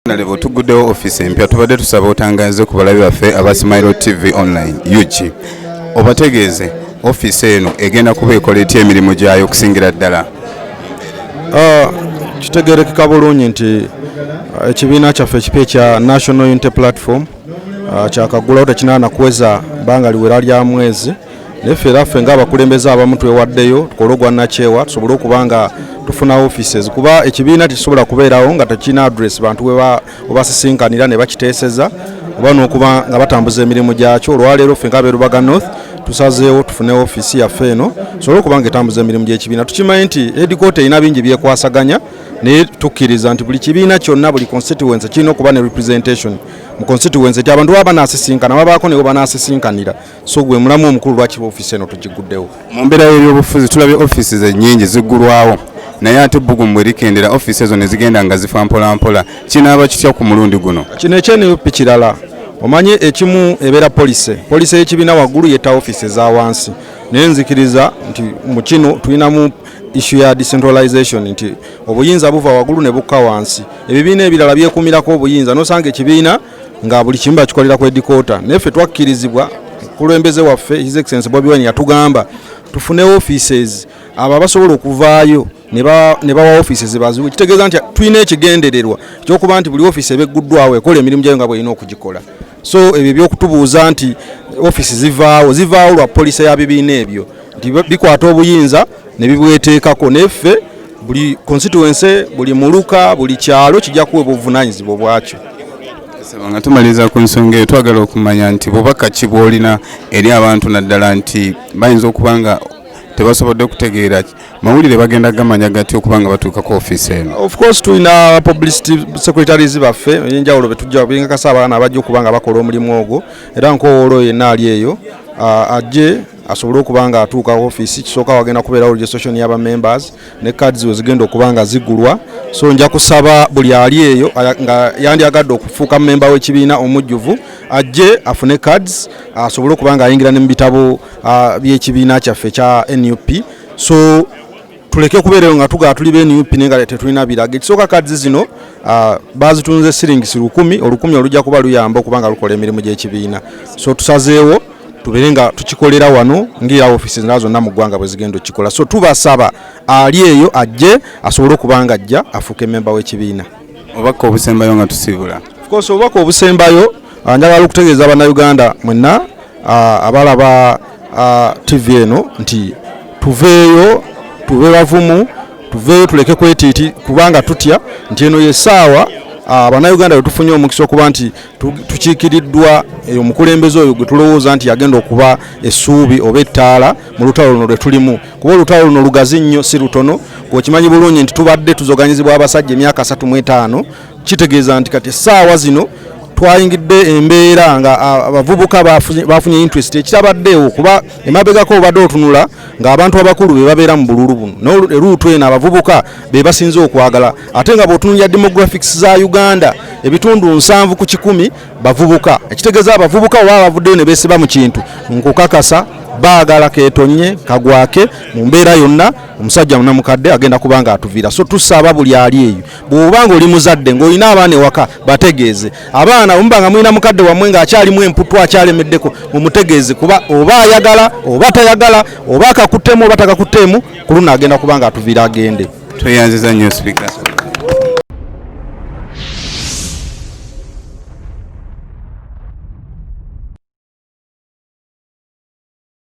Nalebo, tuguddewo ofiisi empya. Tubadde tusaba otangaze ku balabi baffe aba Smile TV Online UG, obategeeze ofiisi eno egenda kuba ekola etya, emirimu gyayo okusingira ddala. Kitegerekeka bulungi nti ekibiina kyaffe ekipya ekya National Unity Platform kyakaggulawo, tekinana kuweza bbanga liwera lya mwezi, naye ffe era ffe ng'abakulembeze abamu twewaddeyo tukole ogwannakyewa tusobole okuba nga tufuna offices, kuba ekibiina tekisobola kubeerawo nga tekirina address bantu we basisinkanira ne bakiteeseza oba n'okuba nga batambuza emirimu gyakyo. Olwaleero ffe ng'ab'e Rubaga North tusazeewo tufune ofiisi yaffe eno tusobole okuba nga etambuza emirimu gy'ekibiina. Tukimanyi nti headquarter erina bingi byekwasaganya, naye tukkiriza nti buli kibiina kyonna, buli constituency kirina okuba ne representation mu constituency, nti abantu baba banasisinkana babaako ne we banasisinkanira. So gwe mulamu omukulu lwaki ofiisi eno tugiguddewo. Mu mbeera y'ebyobufuzi tulabye ofiisi ennyingi ziggulwawo, naye ate ebbugumu bwe likendera, ofiisi ezo ne zigenda nga zifa mpolampola. Kinaaba kitya ku mulundi guno? Kino ekya NUP kirala. Omanye ekimu ebeera policy, policy y'ekibiina waggulu yetta ofiisi eza wansi, naye nzikiriza nti mu kino tulinamu issue ya decentralization, nti obuyinza buva waggulu ne bukka wansi. Ebibiina ebirala byekuumirako obuyinza, nosanga ekibiina nga buli kimu bakikolera ku headquarter, naye ffe twakkirizibwa kulembeze waffe, His Excellence Bobi Wine, yatugamba tufune offices abo abasobola okuvaayo ne bawa offices baziwe. Kitegeeza nti tulina ekigendererwa ekyokuba nti buli ofiisi eba egguddwawo ekola emirimu gyayo nga bwerina okugikola. So ebyo ebyokutubuuza nti ofiisi zivaawo, zivaawo lwa policy ya bibiina ebyo, nti bikwata obuyinza ne bibweteekako, naye ffe buli constituency, buli muluka, buli kyalo kijja kuweebwa obuvunaanyizibwa bwakyo. Sebo, nga tumaliriza ku nsonga eyo, twagala okumanya nti bubaka ki bw'olina eri abantu, naddala nti bayinza okuba nga tebasobodde kutegeera mawulire, bagenda gamanya gatya okuba nga batuuka ku ofiisi eno? Of course, tulina publicity secretaries baffe ebyenjawulo betujja bingakasa abaana abajja okuba nga bakola omulimu ogwo, era nkowoola oyo yenna ali eyo ajje asobole okuba nga atuuka ofiisi. Kisooka wagenda kubeerawo registration y'aba members ne cards we zigenda okuba nga zigulwa. So nja kusaba buli ali eyo nga yandyagadde okufuuka memba w'ekibiina omujjuvu ajje afune cards asobole okuba nga ayingira ne mu bitabo by'ekibiina kyaffe ekya NUP. So tuleke kubeereyo nga tugaa tuli ba NUP naye nga tetulina biraga. Ekisooka, cards zino bazitunze siringisi 1000, 1000 olujja kuba luyamba okuba nga lukola emirimu gy'ekibiina. So tusazeewo tubeere nga tukikolera wano ng'era ofiisi endala zonna mu ggwanga bwe zigenda okukikola. So tubasaba ali eyo ajje asobole okuba nga ajja afuuke memba w'ekibiina. Obubaka obusembayo nga tusiibula? Of course, obubaka obusembayo, njagala okutegeeza Bannayuganda mwenna abalaba TV eno nti tuveeyo tube bavumu, tuveeyo tuleke kwetiiti kubanga tutya nti eno yessaawa Bannayuganda bwe tufunye omukisa okuba nti tukiikiriddwa omukulembeze oyo gwe tulowooza nti yagenda okuba essuubi oba ettaala mu lutalo luno lwe tulimu, kuba olutalo luno lugazi nnyo, si lutono. Okimanyi bulungi nti tubadde tuzoganyizibwa abasajja emyaka 35. Kitegeeza nti kati essaawa zino twayingidde embeera nga abavubuka bafunye interest ekitabaddeewo, kuba emabegako obadde otunula ng'abantu abakulu be babeera mu bululu buno, eruutu eno abavubuka be basinze okwagala, ate nga bw'otunulira demographics za Uganda, ebitundu 70% bavubuka. Ekitegeeza abavubuka oba bavuddeyo ne beesiba mu kintu, nkukakasa baagala keetonye kagwake mu mbeera yonna, omusajja namukadde agenda kuba nga atuviira. So tusaba buli ali eyo, bw'oba nga oli muzadde ng'olina abaana ewaka, bategeeze abaana. Omuba nga mulina mukadde wammwe ng'akyalimu emputu, akyalemeddeko, mumutegeeze, kuba oba ayagala oba tayagala, oba akakuttemu oba takakutteemu, ku luno agenda kuba nga atuviira agende. Tweyanziza nnyo, Sipiika.